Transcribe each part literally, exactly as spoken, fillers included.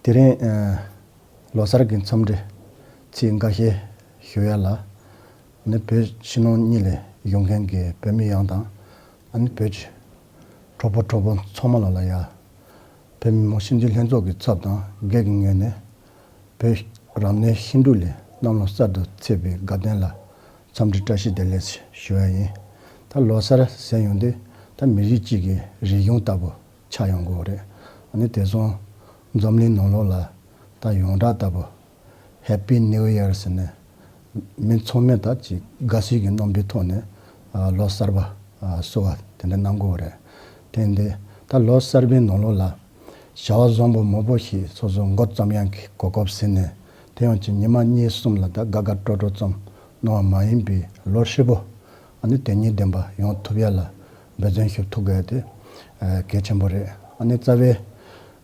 དེ་རིང་ཨ་ལོ་གསར་གྱི་འཚམས་འདྲི་ཚིག་འགའ་ཤས་ཞུ་ཡ་ལ། ཨ་ནི་བོད་ཕྱི་ནང་གཉིས་ལས་ཡོང་མཁན་གྱི་བོད་མི་ཡོངས་དང་། ཨ་ནི་བོད་ཀྱི་གྲོགས་པོ་གྲོགས་མོ་ཚང་མ་ལ་ལ་ཡ། བོད་མི་མང་སྤྱི་འཐུས་ལྷན་ཚོགས་ཀྱི་ཚབ་དང་སྒེར་གྱི་ངོས་ནས། བོད་རབ་གནས་ཤིང་འབྲུག་ལ་གནམ་ལོ་གསར་དུ་ཚེས་པའི་དགའ་སྟོན་ལ་འཚམས་འདྲི་བཀྲ་ཤིས་བདེ་ལེགས་ཞུ་བ་ཡིན། ད་ལོ་གསར་ཟེར་ཡོང་དུས་ད་མི་རིགས་གཅིག་གི་རིག་གཞུང་ལྟ་བུ་ཆགས་ཡོང་གི་ཡོད་རེད། ཨ་ནི་དེང་སང་འཛམ་གླིང་ནང་ལོགས་ལ་ད་ཡོངས་གྲགས་ལྟ་བུ། Happy New Year ཟེར་ནས་མི་ཚང་མས་ད་ཅིག་དགའ་བསུ་གི་རྣམ་པའི་ཐོག་ནས་ཨ་ལོ་གསར་པ་ཨ་བསུ་བ་དེ་འདྲ་གནང་གི་ཡོད་རེད། དེ་འདི་ད་ལོ་གསར་པའི་ནང་ལོགས་ལ་བྱ་བ་བཟང་པོ་མང་པོ་ཞིག་སོ་སོ་འགོ་རྩོམ་ཡག་གི་གོ་སྐབས་ཟིན་ནས། དེ་ཡང་ཅིག་ཉི་མ་གཉིས་གསུམ་ལ་ད་དགའ་དགའ་སྤྲོ་སྤྲོ་ཙམ་གནང་བ་མ་ཡིན་པའི་ལོ་ཧྲིལ་པོ་ཨ་ནི་དོན་སྙིང་ལྡན་པ་ཡོང་ཐུབ་ཡ་ལ་འབད་བརྩོན་ཞུ་ཐུབ་དགོས་ཡ་དེ་ཨ་གལ་ཆེན་པོ་རེད། ཨ་ནི་རྩ་བའི་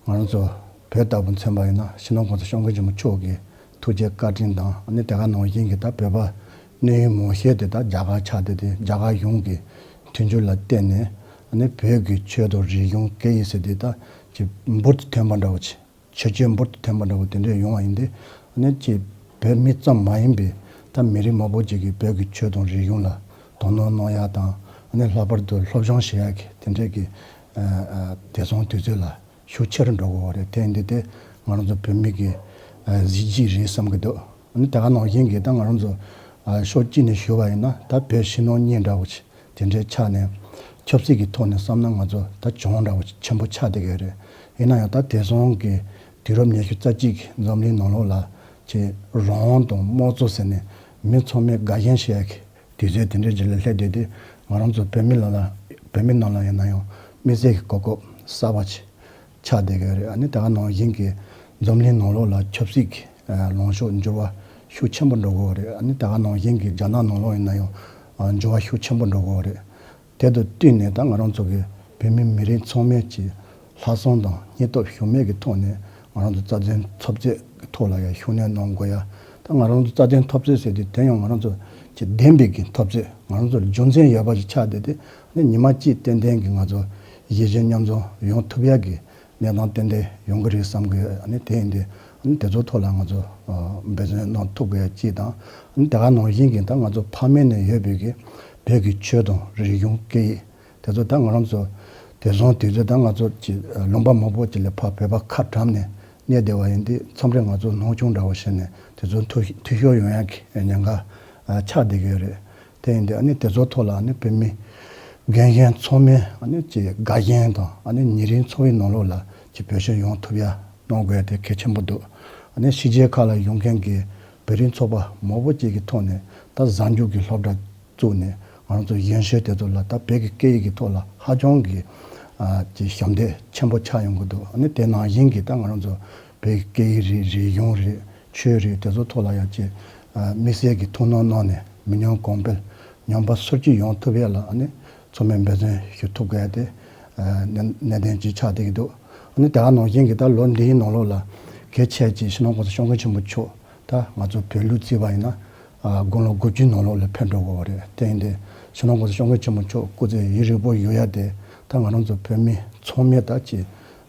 ང་རང་ཚོ་བོད་ལྟ་བུ་མཚོན་པ་ཡིན་ན་སྤྱི་ནོར་༸གོང་ས་༸སྐྱབས་མགོན་ཆེན་པོ་མཆོག་གི་ཐུགས་རྗེ་བཀའ་དྲིན་དང་། ཨ་ནི་དེ་ག་ནང་བཞིན་གྱི་ད་བོད་པ་གནད་ཡོད་མང་ཤོས་དེ་ད་རྒྱ་གར་ཆགས་བསྡད་དེ། རྒྱ་གར་གཞུང་གི་མཐུན་འགྱུར་ལ་བརྟེན་ནས་ཨ་ནི་བོད་ཀྱི་ཆོས་དང་རིག་གཞུང་སྐད་ཡིག་ཟེར་དེ་ད་ཅིག་འབུར་དུ་ཐོན་པ་འདྲ་བོ་ཅིག་ཆོས་བརྒྱུད་འབུར་དུ་ཐོན་པ་འདྲ་བོ་དེ་འདྲ་ཡོང་བ་ཡིན་ཏེ། ཨ་ནི་ཅིག་བོད་མི་ཙམ་མ་ཡིན་པའི་ད་མི་རིགས་མང་པོ་ཅིག་གིས་བོད་ཀྱི་ཆོས་དང་རིག་གཞུང་ལ་དོ་སྣང་གནང་ཡ་དང་། ཨ་ནི་ལྷག་པར་དུ་སློབ་སྦྱོང་བྱེད་ཡ་གི་དེ་འདྲའི་གི་ཨ་ཨ་དེང་སང་དུས་ཚོད་ལ་ཤུགས་ཆེ་རུ་འགྲོ་གི་ཡོད་རེད། དེ་ཡིན་དུས་དེ་ང་རང་ཚོ་བོད་མི་གི་ཨ་གཟི་བརྗིད་རེད་བསམ་གི་འདུག་ཨ་ནི་དེ་ག་ནང་བཞིན་གྱི་ད་ང་རང་ཚོ་ཨ་ཕྱོགས་གཅིག་ནས་ཞུ་བ་ཡིན་ན་ད་བོད་ཕྱི་ནང་གཉིས་འདྲ་བོ་ཅིག་དེ་འདྲའི་ཆ་ནས་ཆབ་སྲིད་ཀྱི་ཐོག་ནས་བསམ་ན་ང་ཚོ་ད་གྱོང་འདྲ་བོ་ཆེན་པོ་ཆགས་བསྡད་ཀྱི་ཡོད་རེད། ཡིན་ན་ཡང་ད་དེང་སང་གི་དུས་རབས་ཉི་ཤུ་རྩ་གཅིག་གི་འཛམ་གླིང་ནང་ལོགས་ལ་ཅིག་རང་དབང་དང་དམངས་གཙོ་ཟེར་ནས་མི་ཚང་མས་དགའ་ཞེན་བྱེད་ཡ་གི་དུས་ཚོད་དེ་འདྲའི་རྗེས་ལ་སླེབས་བསྡད་དེ། ང་རང་ཚོ་བོད་མི་ལ་ལ་བོད་མི་ནང་ལ་ཡིན་ན་ཡང་དམིགས་བསལ་གྱི་གོ་སྐབས་གསར་པ་ཅིག་ཆགས་བསྡད་ཀྱི་ཡོད་རེད། ཨ་ནི་དེ་ག་ནང་བཞིན་གྱི་འཛམ་གླིང་ནང་ལོགས་ལ་ཆབ་སྲིད་ཀྱི་ལངས་ཕྱོགས་འགྱུར་བ་ཤུགས་ཆེན་པོ་འགྲོ་གི་ཡོད་རེད། ཨ་ནི་དེ་ག་ནང་བཞིན་གྱི་རྒྱ་ནག་ནང་ལོགས་ཡིན་ན་ཡང་འགྱུར་བ་ཤུགས་ཆེན་པོ་འགྲོ་གི་ཡོད་རེད། དེ་དང་བསྟུན་ནས་ད་ང་རང་ཚོ་གི་བོད་མི་མི་རིགས་ཚང་མས་ཀྱི་ལྷག་བསམ་དང་སྙིང་སྟོབས་ཞུམ་མེད་ཀྱི་ཐོག་ནས་ང་རང་ཚོ་རྩ་དོན་འཐབ་རྩོད་ཀྱི་ཐོག་ལ་ཡང་ཤུགས་སྣོན་གནང་དགོས་ཡ། ད་ང་རང་ཚོ་རྩ་དོན་འཐབ་རྩོད་ཟེར་དུས་དེ་ཡང་ང་རང་ཚོ་ཀྱི་བདེན་པའི་གི་འཐབ་རྩོད་ང་རང་ཚོར་རྒྱུ་མཚན་ཡོད་པ་ཞིག་ཆགས་བསྡད་དེ། ཨ་ནི་ཉི་མ་གཅིག་ཏན་ཏན་གྱི་ང་ཚོ་གཞིས་བྱེས་མཉམ་འཛོམས་ཡོང་ཐུབ་ཡ་གི་གནས་སྟངས་ཏན་ཏན་ཡོང་གི་རེད་བསམ་གི་ཡོད། ཨ་ནི་དེ་ཡིན་དུས་ཨ་ནི་དེ་ཚོའི་ཐོག་ལ་ང་ཚོ་ཨ་འབད་བརྩོན་གནང་ཐུབ་དགོས་ཡ་གཅིག་དང་། ཨ་ནི་དེ་ག་ནང་བཞིན་གྱི་ད་ང་ཚོ་ཕ་མེས་ནས་ཡོད་པའི་གི་བོད་ཀྱི་ཆོས་དང་རིག་གཞུང་སྐད་ཡིག་དེ་ཚོ་ད་ང་རང་ཚོ་དེང་སང་དུས་ཚོད་ད་ང་ཚོ་ཀྱི་ལུང་པ་མང་པོ་ཅིག་ལ་ཕར་བོད་པ་ཁ་བཀྲམ་ནས་གནས་བསྡད་པ་ཡིན་དུས། མཚམས་རེ་ང་ཚོ་སྣང་ཆུང་འདྲ་བོ་བྱས་ནས་དེ་ཚོ་འཐུས་འཐུས་ཤོར་ཡོང་ཡ་གི་ཉེན་ཁ་ཨ་ཆགས་བསྡད་ཀྱི་ཡོད་རེད། དེ་ཡིན་དུས་ཨ་ནི་དེ་ཚོའི་ཐོག་ལ་ཨ་ནི་བོད་མི་རྒན་གཞོན་ཚང་མས་ཨ་ནི་ཀྱི་དགའ་ཞེན་དང་ཨ་ནི་ཉིན་རེའི་འཚོ་བའི་ནང་ལོགས་ལ་ཀྱི་བེད་སྤྱོད་ཡོང་ཐུབ་ཡ་གནང་དགོས་ཡ་དེ་གལ་ཆེན་པོ་འདུག་ཨ་ནི་ཕྱི་རྒྱལ་ཁག་ལ་ཡོང་མཁན་གྱི་བོད་རིགས་ཚོགས་པ་མང་པོ་ཅིག་གི་ཐོག་ནས་ད་གཟའ་མཇུག་གི་སློབ་གྲྭ་བཙུགས་ནས་ང་རང་ཚོ་གཞོན་གཞོན་དེ་ཚོ་ལ་ད་བོད་ཀྱི་སྐད་ཡིག་གི་ཐོག་ལ་ཧ་ཅང་གི་ཨ་ཀྱི་ཞབས་འདེགས་ཆེན་པོ་ཆགས་ཡོང་གི་འདུག་ཨ་ནི་དེ་ནང་བཞིན་གྱི་ད་ང་རང་ཚོ་བོད་ཀྱི་སྐད་ཡིག་རེད། རིག་གཞུང་རེད། ཆོས་རེད། དེ་ཚོ་ཐོག་ལ་ཡང་ཅིག་ཨ་དམིགས་བསལ་གྱི་ཐུགས་སྣང་གནང་ནས་མི་ཉུང་གོང་འཕེལ་ཉམས་པ་སོར་ཆུད་ཡོང་ཐུབ་ཡ་ལ་ཨ་ནི་ཚང་མས་འབད་བརྩོན་ཞུ་ཐུབ་དགོས་ཡ་དེ་ཨ་གནད་གནད་དོན་ཅིག་ཆགས་བསྡད་ཀྱི་འདུག་ཨ་ནི་དེ་ག་ནང་བཞིན་གྱི་ད་ལོ་འདིའི་ནང་ལོགས་ལ་གལ་ཆེ་ཅིག་སྤྱི་ནོར་༸གོང་ས་༸སྐྱབས་མགོན་ཆེན་པོ་མཆོག་ད་ང་ཚོ་བོད་ལུགས་བརྩིས་པ་ཡིན་ན་ཨ་དགུང་ལོ་དགུ་བཅུའི་ནང་ལོགས་ལ་ཕེབས་འགྲོ་གི་ཡོད་རེད། དེ་ཡིན་དུས་སྤྱི་ནོར་༸གོང་ས་༸སྐྱབས་མགོན་ཆེན་པོ་མཆོག་སྐུ་ཚེ་ཡུན་རིང་པོ་ཡོད་ཡ་དེ་ད་ང་རང་ཚོ་བོད་མི་ཚང་མས་ད་ཅིག་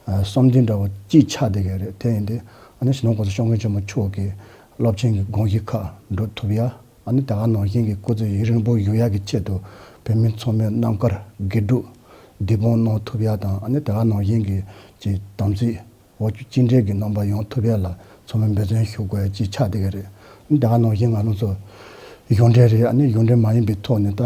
ཨ་བསམ་འདུན་འདྲ་བོ་ཅིག་ཆགས་བསྡད་ཀྱི་རེད། དེ་ཡིན་དུས་ཨ་ནི་སྤྱི་ནོར་༸གོང་ས་༸སྐྱབས་མགོན་ཆེན་པོ་མཆོག་གི་རླབས་ཆེན་གྱི་དགོངས་གཞི་ཁག་འགྲུབ་ཐུབ་ཡ། ཨ་ནི་དེ་ག་ནང་བཞིན་གྱི་སྐུ་ཚེ་ཡུན་རིང་པོ་ཡོང་ཡ་གི་ཆེད་དུ་བོད་མི་ཚང་མས་རྣམ་དཀར་དགེ་ཕྲུག་བདེ་སྤོང་གནང་ཐུབ་ཡ་དང་། ཨ་ནི་དེ་ག་ནང་བཞིན་གྱི་ཅིག་དམ་ཚིག་འོ་ཅུ་གཅིག་འདྲེས་ཀྱི་རྣམ་པ་ཡོང་ཐུབ་ཡ་ལ་ཚང་མས་འབད་བརྩོན་ཞུ་དགོས་ཡ་ཅིག་ཆགས་བསྡད་ཀྱི་རེད། ཨ་ནི་དེ་ག་ནང་བཞིན་ང་རང་ཚོ་གཞུང་འབྲེལ་རེད། ཨ་ནི་གཞུང་འབྲེལ་མ་ཡིན་པའི་ཐོག་ནས་ད་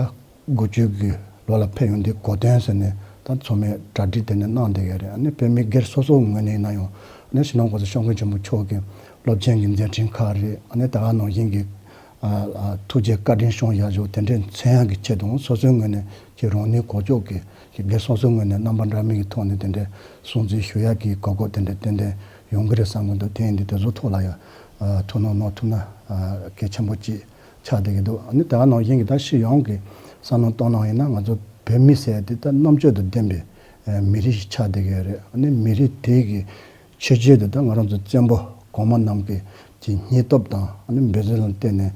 དགུ་བཅུ་གི་ལོ་ལ་ཕེབས་ཡོང་དུས་གོ་སྟོན་ཟེར་ནས་ད་ཚང་མས་གྲ་སྒྲིག་དེ་ནས་གནང་བསྡད་ཡོད་རེད། ཨ་ནི་བོད་མི་སྒེར་སོ་སོའི་ངོས་ནས་ཡིན་ན་ཡང་ཨ་ནི་སྤྱི་ནོར་༸གོང་ས་༸སྐྱབས་མགོན་ཆེན་པོ་མཆོག་གི་རླབས་ཆེན་གྱི་མཛད་འཕྲིན་ཁག་རེད། ཨ་ནི་དེ་ག་ནང་བཞིན་གྱི་ཨ་ཨ་ཐུགས་རྗེ་བཀའ་དྲིན་བསྐྱངས་ཡག་ཕྱོགས་དེ་འདྲའི་མཚོན་ཡག་གི་ཆེད་དུ་སོ་སོའི་ངོས་ནས་ཀྱི་རང་ནུས་གོ་ལྕོག་གི་ཀྱི་སྒེར་སོ་སོའི་ངོས་ནས་རྣམ་པ་འདྲ་མིན་གྱི་ཐོག་ནས་དེ་འདྲའི་སྲུང་བརྩི་ཞུ་ཡག་གི་གོ་སྐབས་དེ་འདྲ་ཏན་ཏན་ཡོང་གི་རེད་བསམ་གྱི་འདུག་དེ་ཡིན་དུས་དེ་ཚོའི་ཐོག་ལ་ཡང་ཨ་ཐུགས་སྣང་གནང་ཐུབ་ན་ཨ་གལ་ཆེན་པོ་ཅིག་ཆགས་བསྡད་ཀྱི་འདུག་ཨ་ནི་དེ་ག་ནང་བཞིན་གྱི་ད་སྤྱི་ཡོངས་ཀྱི་བསམ་བློ་བཏང་གནང་ཡིན་ན་ང་ཚོ་བོད་མི་ཟེར་དེ་ད་རྣམ་དཔྱོད་དང་ལྡན་པའི་ཨ་མི་རིགས་ཤིག་ཆགས་བསྡད་ཀྱི་ཡོད་རེད། ཨ་ནི་མི་རིགས་དེ་གི་ཆོས་བརྒྱུད་དེ་ད་ང་རང་ཚོ་བཙན་པོ་གོང་མ་རྣམས་ཀྱི་ཀྱི་སྙིང་སྟོབས་དང་ཨ་ནི་འབད་བརྩོན་ལ་བརྟེན་ནས་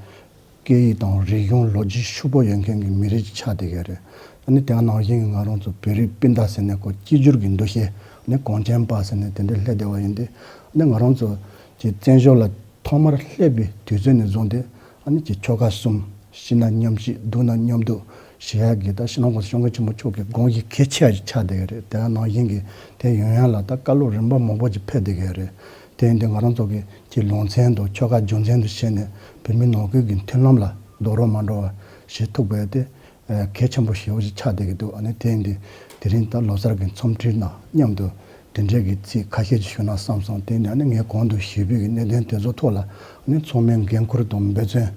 སྐད་ཡིག་དང་རིག་གཞུང་ལོ་རྒྱུས་ཕྱུག་པོ་ཡོད་མཁན་གྱི་མི་རིགས་ཅིག་ཆགས་བསྡད་ཀྱི་རེད། ཨ་ནི་དེ་ནང་བཞིན་གྱི་ང་རང་ཚོ་བོད་རིགས་སྤུན་ཟླ་ཟེར་ནས་ཁོ་གཅིག་གྱུར་གྱི་འདུ་ཤེས་ཨ་ནི་གངས་ཅན་པ་ཟེར་ནས་དེ་འདྲ་སླེབས་བསྡད་པ་ཡིན་ཏེ། ནི་ང་རང་ཚོ་གི་བཙན་བྱོལ་ལ་ཐོག་མར་སླེབས་པའི་དུས་ཚོད་ནས་བཟུང་སྟེ་ཨ་ནི་གི་ཆོལ་ཁ་གསུམ་ཤི་ན་མཉམ་ཤི་སྡུག་ན་མཉམ་སྡུག་ཞེས་ཡ་གི་ད་སྤྱི་ནོར་༸གོང་ས་༸སྐྱབས་མགོན་ཆེན་པོ་མཆོག་གི་དགོངས་གཞི་གལ་ཆེ་བ་ཞིག་ཆགས་བསྡད་ཡོད་རེད། དེ་ནང་བཞིན་གྱི་དེ་ཡོང་ཡ་ལ་ད་བཀའ་སློབ་རིམ་པ་མང་པོ་ཅིག་ཕེབས་བསྡད་ཀྱི་ཡོད་རེད། དེ་ཡིན་དུས་ང་རང་ཚོ་གི་གི་ལུང་ཚན་དང་ཆོལ་ཁ་རྒྱུ་མཚན་དུ་བྱས་ནས་བོད་མི་ནང་ཁུལ་གྱི་མཐུན་ལམ་ལ་རྡོག་རོལ་མ་འགྲོ་བ་བྱེད་ཐུབ་དགོས་ཏེ། ཨ་གལ་ཆེན་པོ་ཞེ་པོ་ཞིག་ཆགས་བསྡད་ཀྱི་འདུག་ཨ་ནི་དེ་ཡིན་དུས་དེ་རིང་ད་ལོ་གསར་གྱི་འཚམས་འདྲིའི་ནང་མཉམ་དུ་དེ་འབྲེལ་གྱི་ཚིག་ཁ་ཤས་ཅིག་ཞུ་ན་བསམ་སོང་། དེ་ཡིན་དུས་ཨ་ནི་ངས་གོང་དུ་ཞུས་པའི་གི་གནད་དོན་དེ་ཚོ་ཐོག་ལ་ཨ་ནི་ཚང་མས་འགན་འཁུར་དང་འབད་བརྩོན་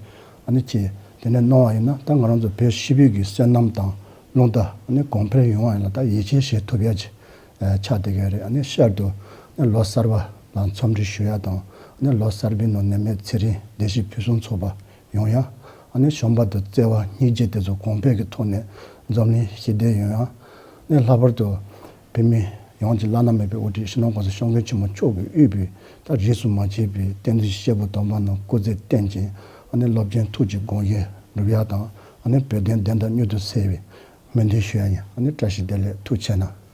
ཨ་ནི་བྱས་དེ་ནས་གནང་བ་ཡིན་ན་ད་ང་རང་ཚོ་བོད་སྤྱི་པའི་གི་བསོད་ནམས་དང་རླུང་རྟ་ཨ་ནི་གོང་འཕེལ་ཡོང་བ་ཡིན་ལ་ད་ཡིད་ཆེས་བྱེད་ཐུབ་ཡ་ཅིག་ཆགས་བསྡད་ཀྱི་ཡོད་རེད། ཨ་ནི་ཤར་དུ་ཨ་ནི་ལོ་གསར་པ་ལ་འཚམས་འདྲི་ཞུ་ཡ་དང་ཨ་ནི་ལོ་གསར་པའི་ནང་ནད་མེད་ཚེ་རིང་བདེ་སྐྱིད་ཕུན་སུམ་ཚོགས་པ་ཡོང་ཡ། ཨ་ནི་བྱམས་པ་དང་བརྩེ་བ་སྙིང་རྗེ་དེ་ཚོ་གོང་འཕེལ་གྱི་ཐོག་ནས་འཛམ་གླིང་ཞི་བདེ་ཡོང་ཡ། ཨ་ནི་ལྷག་པར་དུ་བོད་མི་ཡོངས་ཀྱི་བླ་ན་མེད་པའི་དབུ་ཁྲིད་སྤྱི་ནོར་༸གོང་ས་༸སྐྱབས་མགོན་ཆེན་པོ་མཆོག་གིས་དབུས་པའི་ད་རིས་སུ་མ་ཆད་པའི་བསྟན་འཛིན་སྐྱེས་བུ་དམ་པ་རྣམས་སྐུ་ཚེ་བརྟན་ཅིང་ཨ་ནི་རླབས་ཆེན་ཐུགས་ཀྱི་དགོངས་བཞེད་འགྲུབ་ཡ་དང་ཨ་ནི་བོད་དོན་བདེན་མཐའ་མྱུར་དུ་གསལ་བའི་སྨོན་འདུན་ཞུ་ཡ་ཡིན། ཨ་ནི་བཀྲ་ཤིས་བདེ་ལེགས། ཐུགས་རྗེ་གནང་།